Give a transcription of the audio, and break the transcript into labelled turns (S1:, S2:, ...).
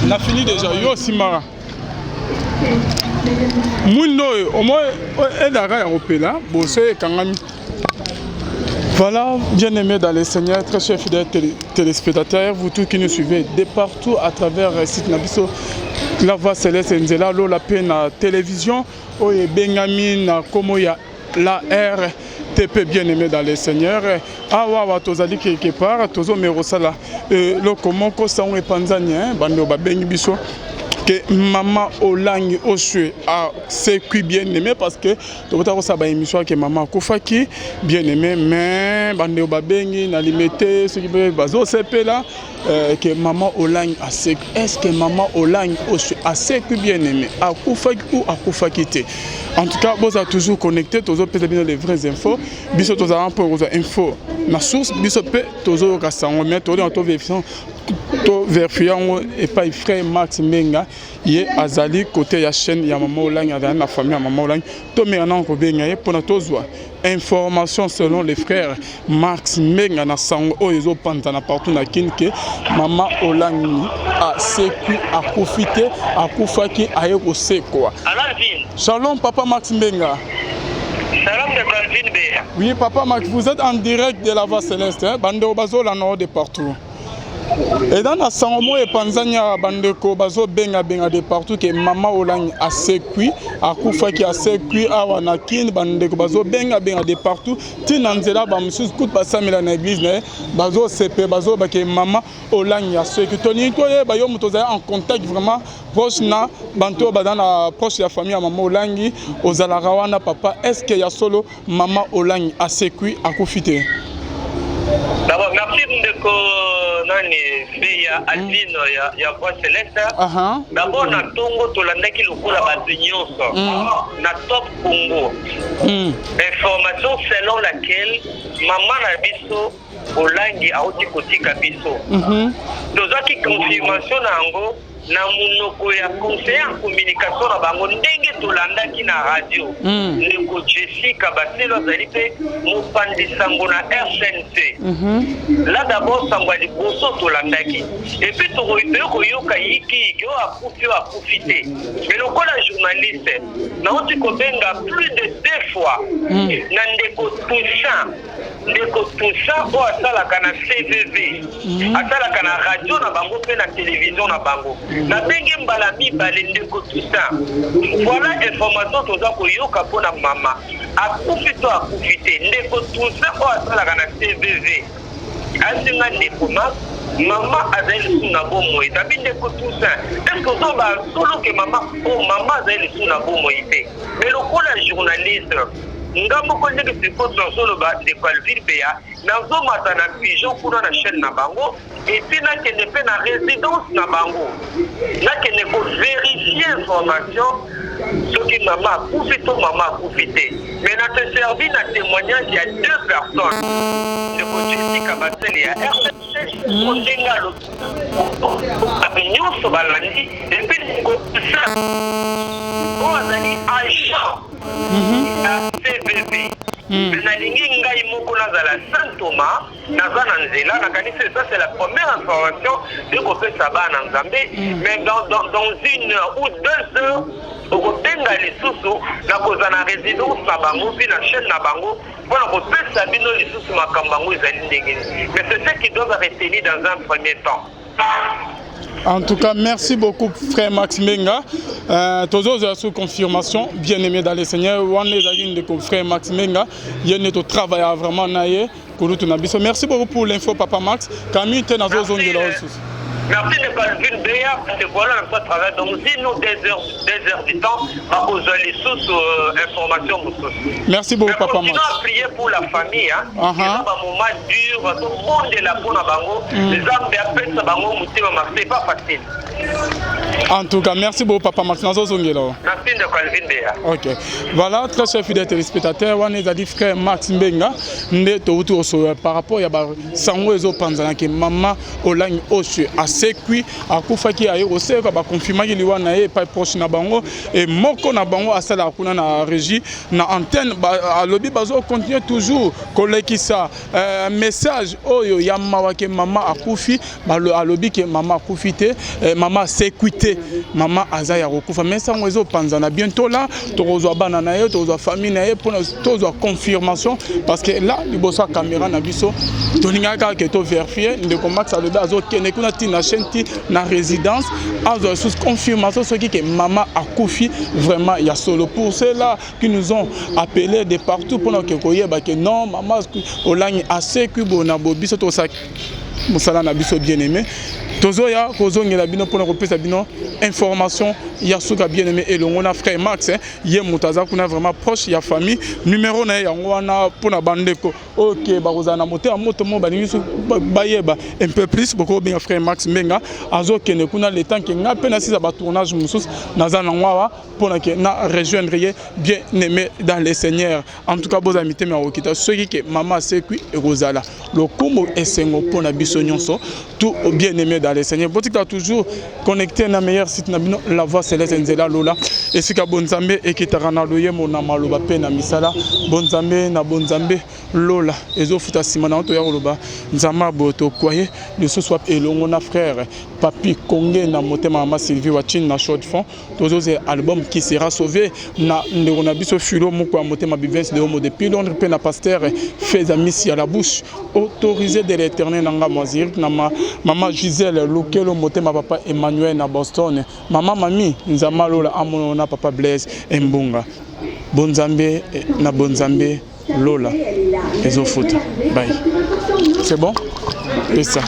S1: Na fini déjà yo osimbaka mwindo oyo omoi ezalaka ya kopela boso ekangami. Voilà, bien-aimés dans le Seigneur, très chers fidèles téléspectateurs, vous tous qui nous suivez de partout à travers le site na biso La Voix Céleste Nzela Lola pe na télévision oyo ebengami na komo ya la RTP. Bien-aimé dans le Seigneur, awa awa tozali quelque part, tozomeka kosala eloko moko. Sango epanzani, bando babengi biso ke mama Olangi Oswe asekwi, bien aimé, parce que tokota kosala baémission ake mama akufaki, bien aimé. Mais bandeko babengi na Limete, soki mpe bazosepela ke mama Olangi asekwi. Est ce que mama Olangi Oswe asekwi, bien aimé, akufaki ou akufaki te? En tout cas, bozala toujours connecté, tozopesa bino les vraies infos. Biso tozala mpo kozwa info na source, biso mpe tozoyoka sango, mais tolinga tovérifie yango epai frère Max Mbenga. Ye azali côté ya chaîne ya mama Olangi, azali na famille ya mama Olangi. Tomeka nango kobenga ye mpona tozwa information selon les frères Max Mbenga na sango oyo ezopanzana partout na Kini ke mama Olangi asekwi, akufi te, akufaki, aye kosekwa. Shalom, papa Max Mbenga.
S2: Shalom de Calvin Beya.
S1: Oui, papa Max, vous êtes en direct de La Voix Céleste, hein? Bandeko bazolanda de partout. Eza na sango moko epanzani awa, bandeko bazobengabenga de partout ke mama Olangi asekwi, akufaki, asekwi awa na Kini. Bandeko bazobengabenga de partout, ntina nzela, bamosusu kutu basamela na église na ye, bazosepe, bazoyeba ke mama Olangi asekwi. Tolingi toyeba, yo moto ozali en contact vraiment proche na banto oyo baza na proche ya famille ya mama Olangi, ozalaka wana, papa, est ce que ya solo mama Olangi asekwi, akufi te?
S2: D'abord, merci ndeko nani Beya Alvin ya Voix Céleste. D'abord, na ntongo tolandaki lokola bato nyonso na Top Congo information selon laquelle mama na biso Olangi auti kotika biso. Tozwaki confirmation na yango na monoko ya conseiller en communication na bango, ndenge tolandaki na radio, ndeko Jessica Baselo, azali mpe mopanzi sango na RTNC. Là d'abord, sango ya liboso tolandaki, et puis tokoyi koyoka yikiyiki oyo akufi, oyo akufi te. Mais lokola journaliste, nauti kobenga plus de deux fois na ndeko Toussaint, ndeko Toussaint oyo asalaka na CVV, asalaka na radio na bango mpe na télévision na bango. Nabengi mbala mibale: "Ndeko Toussaint, voilà information toza koyoka mpona mama, akufi to akufi te?" Ndeko Toussaint oyo asalaka na CVV asenga: "Ndeko Max, mama azali lisusu na bomoi." Tabi: "Ndeko Toussaint, est ce ozoba solo ke mama o mama azali lisusu na bomoi te?" Mais lokola journaliste, nga moko ndenge sikoyo nazoloba, ndeko Alvin Beya, nazomata na pigeon kuna na chaîne na bango, et puis nakende mpe na résidence na bango, nakende kovérifier information soki mama akufi to mama akufi te. Mais na se servi na témoignage ya deux personnes, ndeko Jessica Basele ya RTC, ndenge alobi, bato nyonso balandi, et puis ndeko oyo azali agent ya CVV. Nalingi ngai moko nazala saint Thomas, naza na nzela. Nakanisi ça, c'est la première information de kopesa bana Nzambe. Mais dans une heure ou 2 heures, okobenga lisusu, nakozala na résidence na bango mpe na chaîne na bango mpona kopesa bino lisusu makambo yango ezali ndenge nini. Mais c'est ce qui doivent retenir dans un premier temps.
S1: En tout cas, merci beaucoup, frère Max Menga. Toujours sous confirmation, bien aimé dans le Seigneur. Wana ezali ndeko frère Max Menga. Ye nde totravaille vraiment na ye. Kulutu na biso. Merci beaucoup pour l'info, papa Max. Kami te nazo zongela lisusu.
S2: Merci de Calvin Beya, parce que voilà un peu travail. Donc, si nous, 2 heures, 2 heures du temps, bakozwa lisusu information mosusu.
S1: Merci beaucoup, papa Max.
S2: Continuons à prier pour la famille, hein. Eza ba moment dur, tobondela mpona bango. Nzambe apesa bango motema, c'est pas facile.
S1: En tout cas, merci beaucoup, papa Max. Nazo zongela.
S2: Merci de Calvin Beya.
S1: Ok. Voilà, très chers fidèles téléspectateurs, wana ezali frère Max Mbenga nde touti kosola par rapport ya basango ezopanzana ke mama Olangi Oswe. Asekwi, akufaki, aye kosekwa, baconfirmaki liwa na ye epai proche na bango. E moko na bango asalaka kuna na régie na antenne, alobi bazocontinue toujours kolekisa message oyo ya mawa ke mama akufi. Alobi ke mama akufi te, mama asekwi te, mama aza ya kokufa. Mais sango ezopanzana. Bientôt là tokozwa bana na ye, tokozwa famille na ye mpona tozwa confirmation, parce que là liboso ya caméra na biso tolingaka kaka ke toverifie. Ndeko Max alobi azokende kuna ti na chaîne, ti na résidence, azwa lisusu confirmation soki ke mama akufi vraiment ya solo. Pour ceux-là qui nous ont appelé de partout mpona ke koyeba ke non, mama Olangi asekwi boye na boye, biso tosala mosala na biso, bien aimé. Tozoya kozongela bino mpona kopesa bino information ya suka, bien aimé, elongo na frère Max. Ye moto aza kuna vraiment proche ya famille. Numéro na ye yango wana, mpona bandeko oyo ke bakozala na motema moto mo balingi so bayeba un peu plus, bokobenga frère Max Mbenga. Azokende kuna le temps ke nga mpe nasisa batournage mosusu naza nango awa mpona ke na rejoindre ye. Bien aimé dans le Seigneur, en tout cas bozala mitema ya kokita. Soki ke mama asekwi, ekozala lokumu, esengo mpona biso nyonso tout. Bien aimé dans le Seigneur, botikala toujours connecté na meilleur site na bino, La Voix Céleste, nzela lola, esika bonzambe ekitaka na loyembo, na maloba mpe na misala. Bonzambe na bonzambe, lola ezofuta. Nsima na toya koloba Nzambe aboye, tokwaye lisusu wapi elongo na frère Papi Konge na motema, mama Sylvie Wachine na Short Fond. Tozozela album Qui sera sauvé na ndeko na biso Filo moko ya motema, Bivens de Homo depuis Londres, mpe na pasteur Feza Misi ya la bouche autorisé de l'Éternel na ngambo ya Zurich, na mama Gisèle Lukelo motema, papa Emmanuel na Boston, mama Mami Nzambe alola amono na papa Blaise Embunga. Bonzambe na bonzambe, lola ezofuta. Bye, c'est bon, pesa.